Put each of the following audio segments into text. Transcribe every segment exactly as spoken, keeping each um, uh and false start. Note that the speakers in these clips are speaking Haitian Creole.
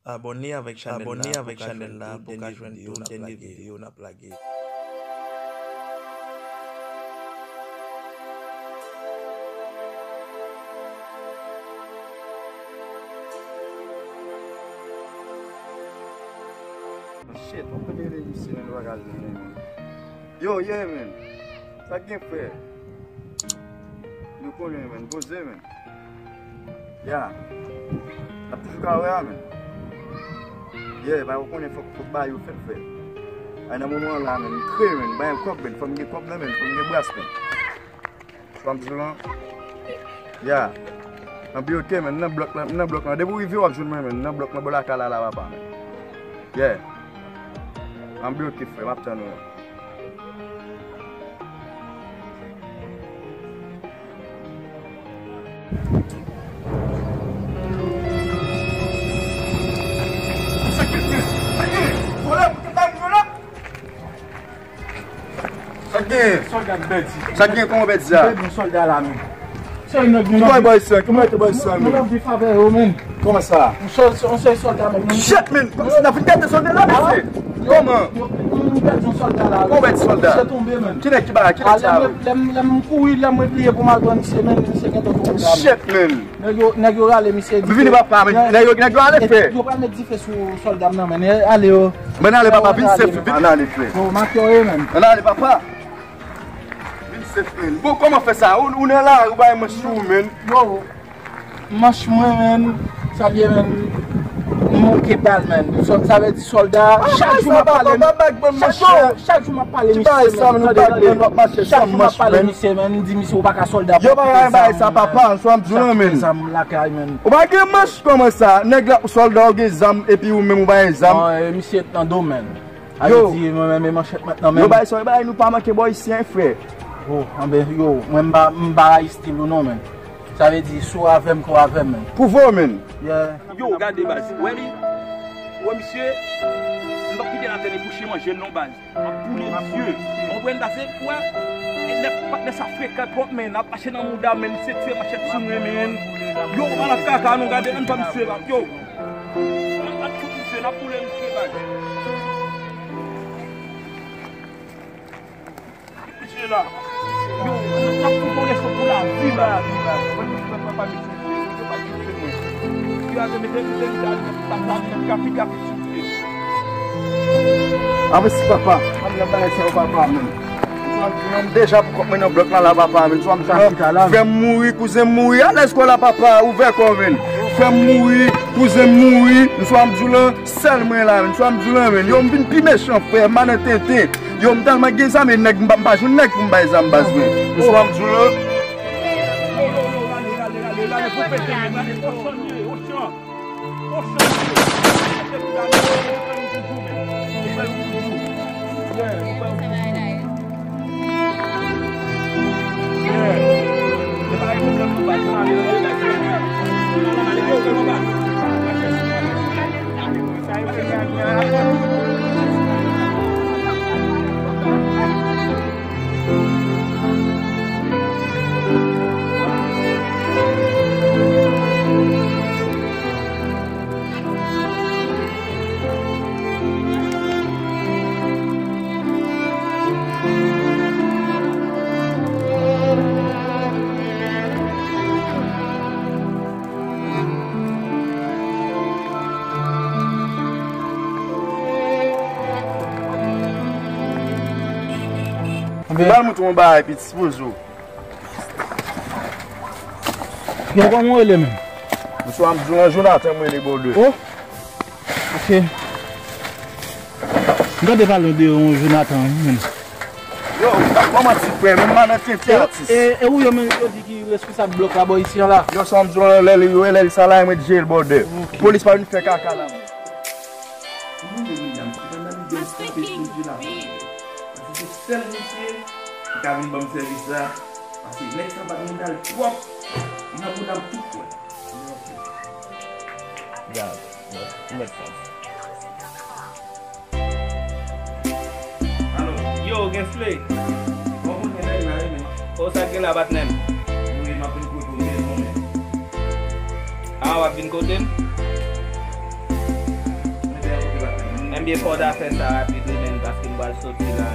Abòne avèk chanèl la pou w ka jwenn tout dènye videyo n ap lage. Shit, mwen kote rele misye, men nou pa ka jwenn li, men. Yo, yeah, men. Sa k gen, frè? Nou konnen, men. Poze, men. Ya. N ap toujou ka wè a, men. Yeah, ba, ou konnen fòk, fòk bagay yo fèt, frè. Ay, nan moman la, men, m kreye, men, m bay kòb, men, fò m gen kòb nan men, fò m gen bras, men. Sa m di w lan? Ya. Ann byen oke, men, nan blòk lan, nan blòk lan. Depi w rive, w ap jwenn mwen, men, nan blòk lan, bò lakay la, la, papa, men. Yeah. Ann byen oke, frè, m ap tann ou. Sa k gen? Sòlda m pèdi. Sa k gen, kòman w pèdi sa? M pèdi yon sòlda la, men. Se yon nèg nou. Ki bòy, bòy sa? Ki mwen te bòy sa, men? Nou nan vi favè yo, men. Kòman sa? Yon sèl, yon sèl sòlda, men. Shit, men! N ap vin gade sòlda la, mesye! Kòman? Yo, yo, m pèdi yon sòlda la. Kòman w pèdi sòlda? Misye tonbe, men. Ki nèg ki ba, ki nèg sa yo? Lè m, lè m, lè m kouri, lè m repliye pou m al pran misye, men, misye gentan tonbe la, men. Shit, men! Nèg yo, nèg yo rale misye. Vini, papa, men nèg yo, nèg yo ale, frè. Yo pral met dife sou sòlda m nan, men. Ale yo. Men ale, papa, vin safe, vin. Ann ale, frè. Yo, make yo ye, men. Ann ale, papa. Vin safe, men. Bon, kòman fè sa? Ou, ou nan lari, ou bay manch ou, men. Yo, manch mwen, men. Sa l ye, men. M manke bal, men. Sa, sa vle di sòlda, chak jou m ap pale, chak jou, chak jou m ap pale misye, men. Tande, tande. Chak jou m ap pale misye, men. M di misye, ou pa ka sòlda. Yo pa ka bay sa, papa. Swa m di w lan, men. Zam lakay, men. Ou pa gen manch kòman sa? Nèg la, sòlda w gen zam, epi ou menm ou pa gen zam. Non, e, misye t nan do, men. Yo. Ayiti, mwen menm, e manchèt mwen t nan men m. Yo bay sa, yo bay, nou pa manke bò isi, en, frè. Oh, anben, yo, mwen m pa, m pa rayi stil ou non, men. Sa vle di, si w avè m, ke w avè m, men. Pwouve w, men. Yeah. Yo, gade, baz. Wè li? Wè misye? M p ap kite l atè li bouche manje l non, baz. Ap boule misye. Ou konprann sa, se kwè? E nèg patnè sa frekan twòp, men. Ap mache nan mouda, men. Misye tire manchèt sou mwen, men. Yo, malad kaka, nou gade, ann pran misye la. Yo. Ann, ann fout misye, n ap boule misye, baz. Misye la. Yo, n ap fout yon leson pou lavi, baz. Mwen, mwen, mwen, pa misye, misye, misye pa misye, mwen. Yo, ale, mete, mete, mete, ale, mete, mete, mete, mete, mete, mete, Apre si papa, ann nan bagay sa yo papa, men. Mwen deja pou kòk mwen nan blòk la, la papa, men. Frè m mouri, kouzen m mouri, alèz kò la papa, ouvè kò, men. Frè m mouri, kouzen m mouri, m swa m di w lan, sèl mwen la, men. M swa m di w lan, men. Yo, m vin pi mechan, frè, m pa nan tenten. Yo, m tèlman gen zam, e nèg, m pa, m pa jwenn nèg pou m bay zam, baz, men. M swa m di w lan. Ba m montre yon bagay, piti, sipoze w. Yo, kòman w rele, menm? Msye, m di w, Jonathan, mwen, le bòdè. Oh! Ok. M tande pale de yon Jonathan, wi, menm. Yo, pa manti, frè, menm m nan tenten, atis. E, e ou yo menm yo di ki responsab blòk la bò isi an la? Yo, sa m di w, lè li, lè li sa la, mwen di l bòdè. Ok. Polis pa vin fè kaka la. Mwen menm, medam, se pandan m byen kanpe sou je la. Paske se sèl mesye ki ka vin ban m sèvis la. Paske nèg sa bat mouda l twòp. Li nan mouda m tout pwen. Gad, mèt, mèt fòs. Alo, yo, Gensley. Bon, mwen gen nèg la, wi, men. O, sa gen la, patnè m? Wi, m ap vin kote w, men, men. A, w ap vin kote m? Byen, fò w ta fè sa rapid wi, menn, paske m pral soti la.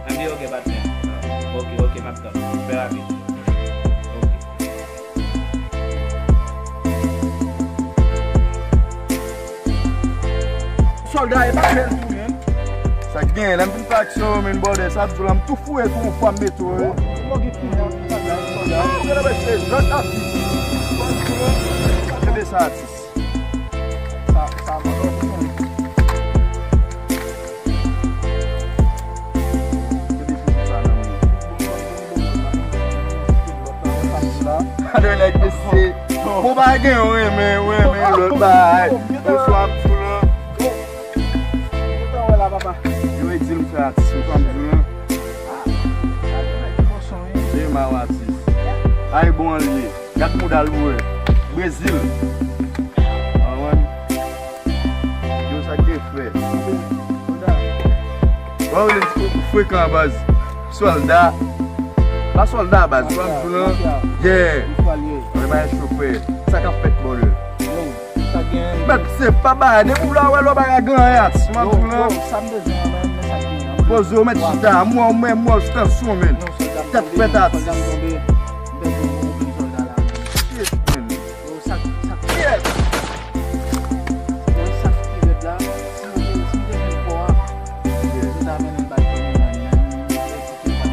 Ann di oke, patnè. Oke, oke, m ap tann. Fè rapid. Oke. Sòlda, e pa bèl tou, menn. Sa k genyen, lè m fin fè aksyon yo, menn, bòdè, sa ap di w la, m tou foure tou yon fwa, m mete w, wi. Bon, bon, gen fini, sòlda. Kenbe sa, atis. Sa, sa, Gade nèg mesye. Bon, pa gen yon renmen, yon renmen, lòt bagay. Oswa ap di w lan. Yo e di m fè atis, oswa m di w lan. Dema w atis. Ay bon an l ye. Gad mouda l wè. Brezil. Anwen. Yo, sa k gen frè. Wè w li frekan baz. Sòlda. Pa sòlda baz. Sòlda. Yeah. Mwen bay chofè. Sa k ap fèt bòdè. Mèt se pa bagay. Depi w la wè lò bagay gen anyen atis. Mwen di w lan. Poze w mèt chita. Mwen, mwen, mwen, stansyon, men. Tèt fèt atis. Shit, man. Yo, sa, sa ki rèd. Nan sa ki rèd la, si nou te, si nou te jwenn kò a, nou ta mennen l bay fanmi nan, nan, nan,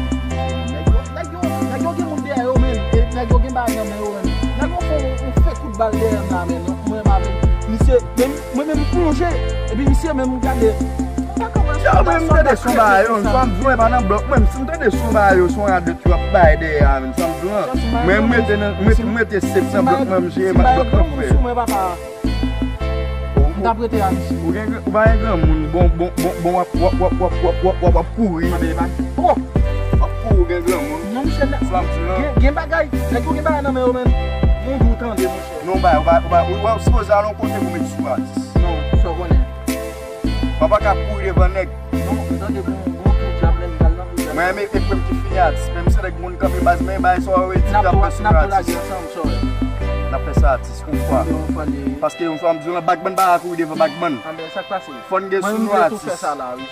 nèg yo, nèg yo, nèg yo gen moun dèyè yo, men. E nèg yo gen bagay nan men yo, men. Nèg yo fè yon, yon fake kout bal dèyè m la, men. Mwen, m avè misye, men, mwen menm, m plonje. Epi misye menm, gade. Yo, mwen, m tande son bagay, yo, m pa nan blòk, mwen, si m tande son bagay, yo, son radòt yo ap bay dèyè a, men, sa m di w lan. Mwen, m rete nan, mwen, m rete sèf nan blòk mwen, m jere blòk mwen, frè. M t ap rete a misye. Ou gen, ou pa gen granmoun, bon, bon, bon, bon, w ap, w ap, w ap kouri. Oh! W ap kouri, ou gen granmoun. Non, misye, gen, gen bagay. Nèg yo gen bagay nan men yo, men. Yon jou tande, monchè. Non, w pa, w pa, w pa, w pa, w sipoze al yon kote pou met sou atis. Non, sa w konnen. Papa k ap kouri devan nèg. Non, m tande gon, gon tou djab lè m pral nan tou djab. Mwen, men, e frè m ki fini atis. Menm si nèg moun kanpe baz, men bay sa w wè ti djab fè sou atis. N ap tou lage ansanm, sòrè. N ap fè sa atis, yon fwa. Yon fwa li ye. Paske yon fwa m di w lan, bagman pa ka kouri devan bagman. Anben, sa k pase? Fò n gen sou nou atis.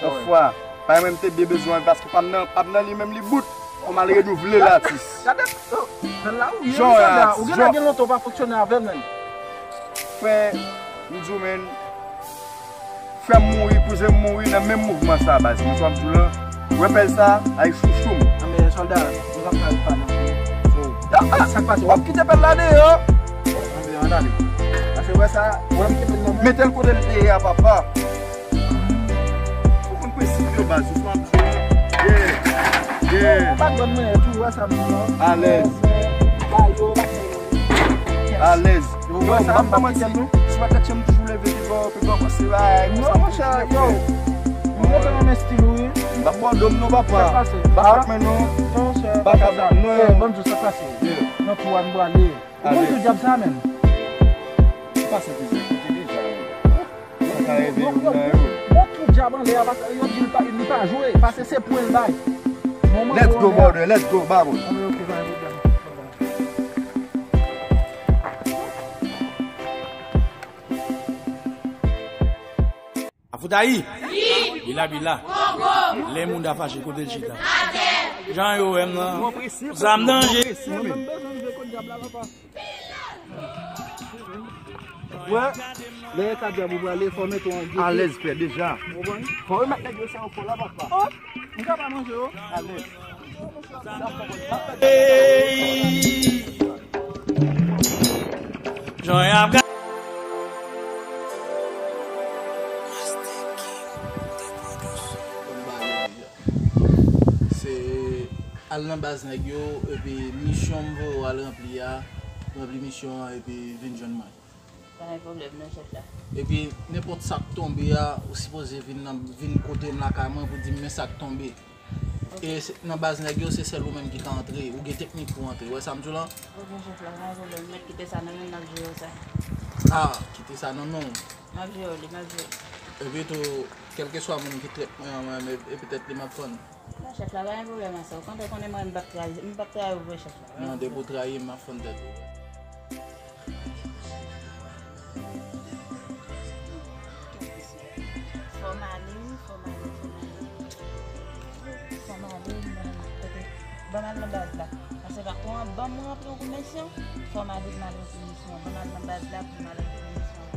Yon fwa. Pa mwen m te byen bezwen, paske pa m nan, pa m nan li menm li bout. Fò m al renouvle l atis. Gade, oh, nan la ou ye, wi, sòlda. Ou genlè gen lontan ou pa fonksyone avè l, menn. Frè, m di w, menn. Frè m mouri, kouzen m mouri nan menm mouvman sa, baz. Mwen sa m di w lan. Ou wè pèl sa, ay chouchou m. Anben, sòlda, nou p ap ka ret pale ankò. Ah, ah, sa k pase? W ap kite pèl la deyò? Anben, ann ale. Pase wè sa, w ap kite pèl la. Mete l kote l te ye a, papa. Ou konn prensip yo, baz, ou swa m di w lan. Yeah, yeah. Ou pa t ban mwen tou, wè sa m di w lan. Alèz. Ba yo, ba yo. Alèz. Yo, m p ap ba w manti. Si w pa tèt chanm toujou leve pi bò, pi bò, panse bagay konsa. Non, monchè, yo. M rete nan men stil ou, wi. M p ap ba w do m non, papa. Sa pase? Ba kòt mwen non. Non, monchè. Ba kòt mwen non. Eh, ban m di w sa pase. Yeah. Nan tou a n prale. Ou konn tou djab sa, menn? Pase pi byen, koute deja, menn. Sa ka reve youn nan yo. Bon, tout djab anlè a, yo di li pa, li pa jwe, pase se pwen l bay. Let's go, brother, let's go, babon. Afoutayi! Bila, bila. Lè moun ta fache, kote l chita? Jan yo wè m nan. Zam danje. Wè, lè e ka djab ou prale, fò mete yon gete. Alèz, frè, deja. Ou konprann? Fò remèt nèg yo sa yo fò la, papa. Oh, m ka pa manje yo. Alèz. Ey! Jan y ap ga- Se al nan baz nèg yo, epi misyon m voye w al ranpli a, ranpli misyon an, epi vin jwenn mwen. Pa gen pwoblèm non, chèf la. Epi, nenpòt sa k tonbe a, ou sipoze vin nan, vin kote m lakay mwen pou di m men sa k tonbe. Ok. E se, nan baz nèg yo, se sèl ou menm ki ka antre. Ou gen teknik pou antre. Ou wè sa m di w lan? Ok, chèf la, pa gen pwoblèm. Mèt kite sa nan men m, n ap jere w sa. Ah, kite sa nan men w. M ap jere w li, m ap jere w. Epi tou, kèlkeswa moun ki trèt mwen an, mwen, e, e petèt li m ap fann. Non, chèf la, pa gen pwoblèm ak sa. Okontrè, konnen mwen, m p ap trayi, m p ap trayi w vre, chèf la. Non, depi w trayi m, m ap fann tèt ou. Ban m al nan baz la. Paske patwon an ban m ranpli yon kou misyon, fò m ale, m al ranpli misyon an. Ban m al nan baz la pou m al ranpli misyon an.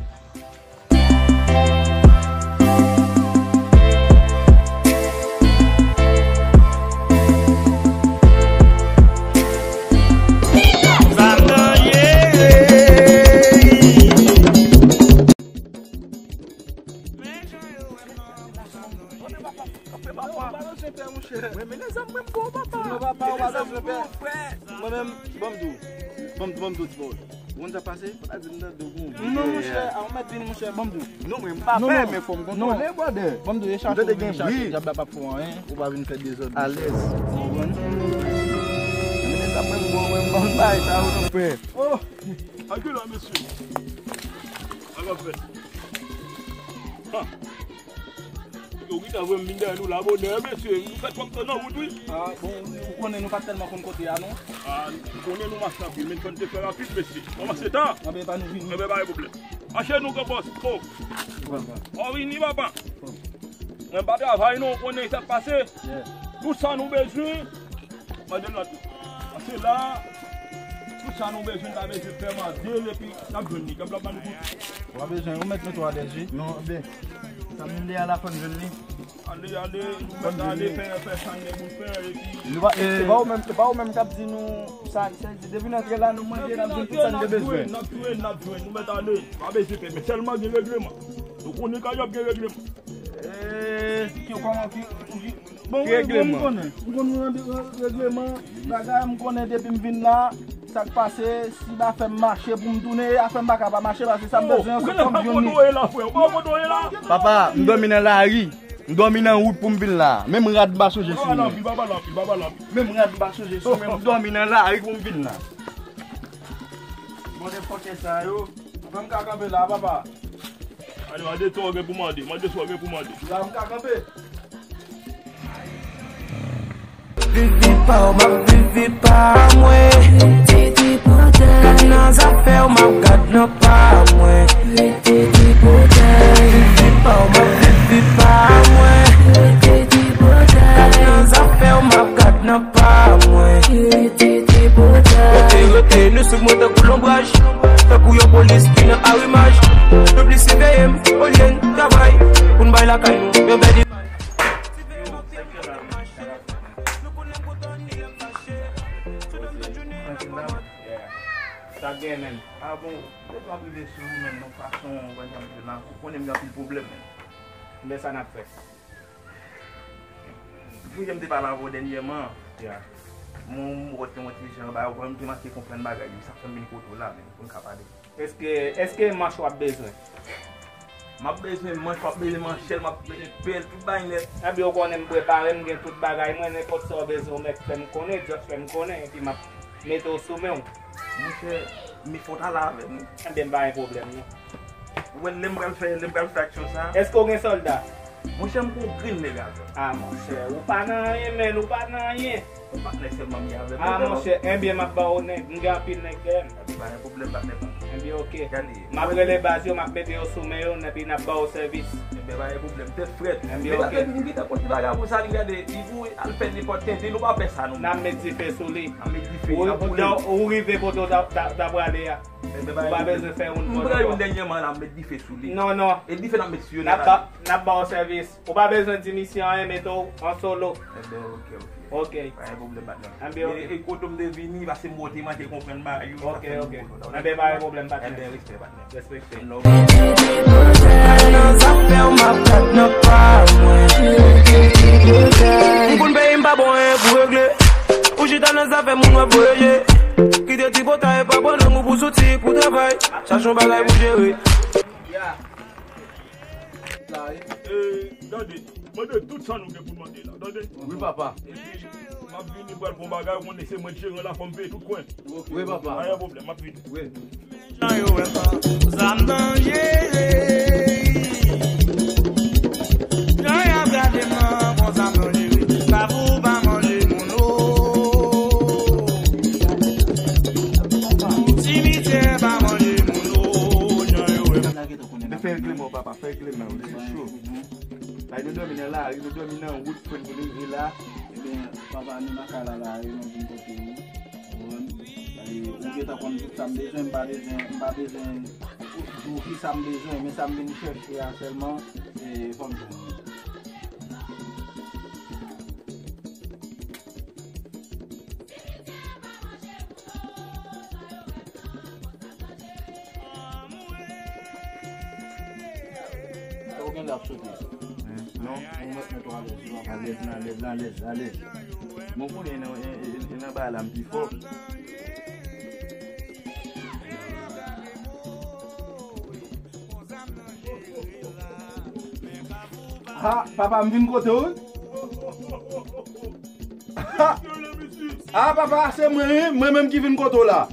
Mwen, men lèzanmi, mwen m bon papa. Mwen menm, ban m di w. Ban m, ban m di w ti pawòl. Ou konn sa k pase? Fò ta di m tande w gon. Non, monchè, a ou mèt vin, monchè, ban m di w. Non, mwen m pa pè, men fò m kontwole, brother. Ban m di w, e chache ou vin chache, dyab la p ap fè w anyen, ou pa vin fè dezòd. Alèz. Ou konprann? Men lèzanmi, mwen m bon, mwen m bon bay sa yo, non, frè. Oh! Aki la, mesye. Sa k ap fèt? Ha! Yo gentan voye m vin dèyè nou la bonè, mesye. Nou fè twòp tan nan wout, wi. Ah, bon, ou konnen nou pa t tèlman konn kote a, non? Ah, nou konnen nou mache anpil, men fò n te fè rapid, mesye. Kòmanse ta. Anben, pa nou vini. Anben, pa gen pwoblèm. Mache nou, gran bòs. Oh. Bon, bon. Ou vini, papa. Bon. Mwen pa travay, non, ou konnen sa k pase. Yeah. Tout sa nou bezwen, mande l nan tou. Paske la, tout sa nou bezwen, ta bezwen fè, mande l, epi n ap jwenn li. Kèm l ap ban nou tout. Ou pa bezwen, ou mèt mete w alèz, wi. Non, ben, sa nou vle a la fò n jwenn li. Ale, ale, nou mèt ale, fè, fè sa n gen pou n fè, epi. Nou pa, e, se pa ou menm, se pa ou menm k ap di nou sa, sa, depi n antre la, nou manje, n ap jwenn tout sa n te bezwen. N ap jwenn, n ap jwenn, nou mèt ale. Pa bezwen pè, men sèlman gen regleman. Nou konnen kay yo ap gen regleman. Eh, ki, kòman, ki, ki, bon, ki regleman? M konnen, m konnen regleman, bagay, m konnen depi m vin la, sa k pase, si ba fè m mache pou m tounen, afè m pa ka pa mache, paske sa m bezwen an, se fò m jwenn li. Papa, m dòmi nan lari, m dòmi nan wout pou m vin la. Menm rad m pa sonje sou mwen. Menm rad m pa sonje sou mwen, m dòmi nan lari pou m vin la. Bon, nenpòt sa yo. Fè m ka kanpe la, papa. Ale, mande sa w gen pou mande. Mande sa w gen pou mande. La, m ka kanpe. Viv vi pa w, m ap viv vi pa mwen. Gad nan zafè w, m ap gad nan pa mwen. Viv vi pa w, m ap viv vi pa mwen. Gad nan zafè w, m ap gad nan pa mwen. Rete, rete, nou swiv mwen tankou lonbraj. Tankou yon polis ki nan arimaj. Nou plis siveye m olye n travay pou n bay lakay nou yon bèl imaj. Siveye m ap vin pou tout mache. Nou konnen m kontan ni lè m fache. Sou dòm tout jounen nan kòmantè. Sa gen menm. Ah bon, lè m ap rive sou ou menm nan fason, ou konn jan m di la, ou konnen m gen anpil pwoblèm menm. Men sa n ap fè. Jan m te pale avè w dènyèman, mwen, mwen wè te yon ti jan ba yo, m te manke konprann bagay yo, sa fè m vin kote w la menm, pou n ka pale. Èske, èske manch w ap bezwen? M ap bezwen manch, m ap bezwen manchèl, m ap bezwen pèl, tout bagay nèt. Ebyen, ou konnen m prepare, m gen tout bagay mwen, nenpòt sa w bezwen, ou mèt fè m konnen, just fè m konnen, epi m ap mete w sou men w. Monchè, men fò w t ale avè m, wi. Ebyen, m pa gen pwoblèm, non. Ou wè, lè m pral fè, lè m pral fè aksyon sa a. Èske w gen sòlda? Monchè, m gon grenn nèg avè m. Ah, monchè, ou pa nan anyen, menn, ou pa nan anyen. Yon patnè sèlman m ye avè m. Ah, monchè, enben, m ap ba w nèg, m gen anpil nèg dèyè m. Ebyen, pa gen pwoblèm, patnè pa m. Enben, oke. M ap rele baz yo, m ap mete yo sou men yo, epi n ap ba w sèvis. Enben, pa gen pwoblèm, tèt frèt. Enben, oke. Men gade, vin gentan konn ti bagay konsa, li gade, li pou al fè nenpòt tenten, nou pa fè sa, non. N ap met dife sou li. N ap met dife, n ap boule. Ou rive kote w ta, ta, ta prale a. Ou pa bezwen fè youn. M pran youn dènyèman la, m met dife sou li. Non, non. E dife n ap met sou yo. N ap ba, n ap ba w sèvis. Ou pa bezwen di misye anyen, mete w an solo. Enben, oke, oke. Oke. Pa gen pwoblèm, patnè. Enben, oke. E, e kote m te vini, paske m wè w te manke konprann bagay yo, sa fè m vin kote w la. Enben, pa gen pwoblèm, patnè. Enben, respè, patnè. Respè. Nan zafè w, m ap gad nan pa mwen. M konn peyi m pa bon, en pou regle. Ou chita nan zafè moun w ap voye. Kite ti pota e pa pran lang ou pou soti, pou travay. Chache yon bagay pou jere. Ya. La, wi. E, gade, mande tout sa nou gen pou n mande la, tande? Wi, papa. Epi, m ap vini, m pral fè yon bagay, ou konnen se mwen k jeran la, fò m veye tout kwen. Wi, papa. Pa gen pwoblèm, m ap vini. Wi. Jan yo wè pa, zam danjere. Jan y ap gade m nan, bon zam danjere. Pa pou pa manje moun, o. Simityè pa manje moun, o. Jan yo wè pa. Men fè regleman, papa, fè regleman, wi, se cho. Bay nou dòmi nan lari, nou dòmi nan wout, fò nou rive la. Papa, nou nan kay la, la, e, mwen vin kote ou. Ou konprann? E, ou gentan konn tout sa m bezwen, m pa bezwen, m pa bezwen di w ki sa m bezwen, men sa m vin chèche a sèlman, e, fò m jwenn li. Sa w gen la ap sote. Non, ou mèt mèt w alèz, ou alèz, alèz, alèz, alèz. Bon, kounye a, e, e, e, nan bagay la, m pi fò. Ha, papa, m vin kote w wi. Ha! Ah, papa, se mwen, wi. Mwen menm ki vin kote w la.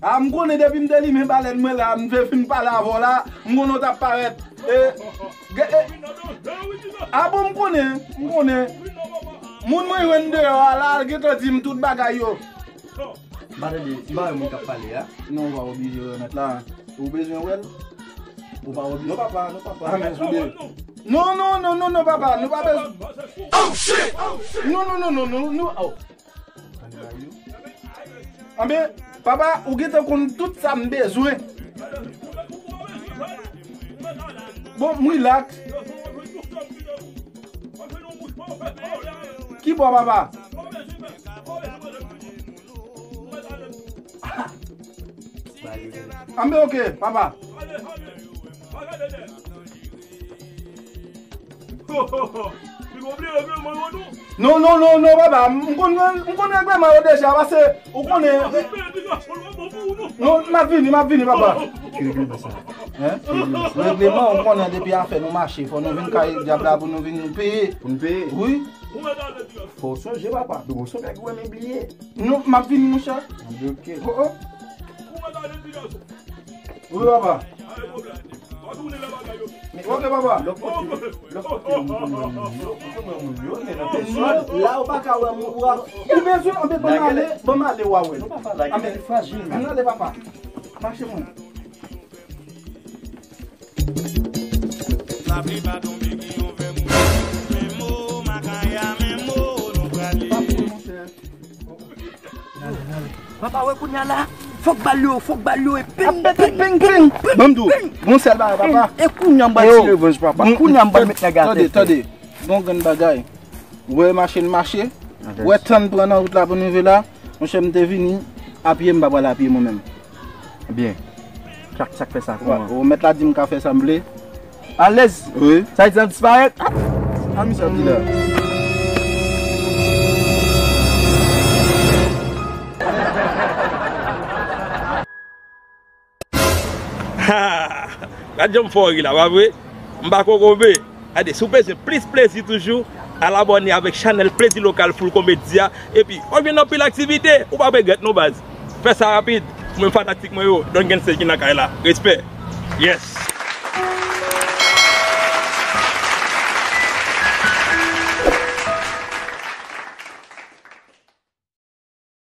Ah, m konnen depi m te limen balèn mwen la, m te fin pale avè w la, m konnen w t ap parèt. E, ge- e, ah bon, m konnen, m konnen. Moun mwen jwenn deyò a la, l gentan di m tout bagay yo. M pa tande, m pa wè moun k ap pale a. Non, ou pa oblije remèt la. Ou bezwen wè l? Ou pa oblije. Non, papa, non, papa. Ah, men sou de. Non, non, non, non, non, papa, nou pa bezwen. Non, non, non, non, non, non. Oh. Anben, papa, ou gentan konn tout sa m bezwen. Bon, m rilaks. Ki bò, papa? Anben, oke, papa. Non, non, non, non, papa. M konn, m konn règleman yo deja, paske ou konnen. Non, m ap vini, m ap vini, papa. Ki règleman sa? Hein? Ki règleman sa? Règleman, ou konnen depi afè nou mache, fò nou vin kay dyab la pou nou vin peye. Pou nou peye? Wi. Fò w sonje, papa. Bon, se nèg ou renmen bliye. Non, m ap vini, monchè. Ok. Oh, oh. Wi, papa. Ok, papa. Lòt kote, lòt kote, ou konn wè moun yo, ou konn wè moun yo, men nan pèsòn. Non, la, ou pa ka wè moun, ou a, ou bezwen, anben, ban m ale, ban m ale, w a wè. Non, papa, la, gen nèg frajil, men. Ann ale, papa. Mache, mwen. Lapli pa tonbe, gen yon vè mouri. Men mo, makaya, men mo, nou prale. Papa, wè kounye a la, fòk bal yo, fòk bal yo, e ping, ping, ping, ping. Ban m di w, gon sèl bagay, papa. E kounye a m pral tire revanj, papa. Kounye a m pral met nèg atè. Tande, tande. Gon grenn bagay. Wè mache n mache. Wè tan n pran nan wout la pou n rive la. Monchè, m te vini apye, m pa pral apye mwen menm. Byen. Sa k fè sa kouman? Ou mèt la di m ka fè sa m vle. Alèz. Wi. Sa vle di n ap disparèt? Ah, misye ap di la. Gad jan m fè w ri la, pa vre? M pa kokobe. Gade, si w bezwen plis plezi toujou, al abòne avèk chanèl Plezi Lokal Full Comedy a. Epi, w ap jwenn anpil aktivite. Ou p ap regrèt non, baz. Fè sa rapid. Pou mwen fanatik mwen yo, Don Gense ki nan kay la. Respè. Yes.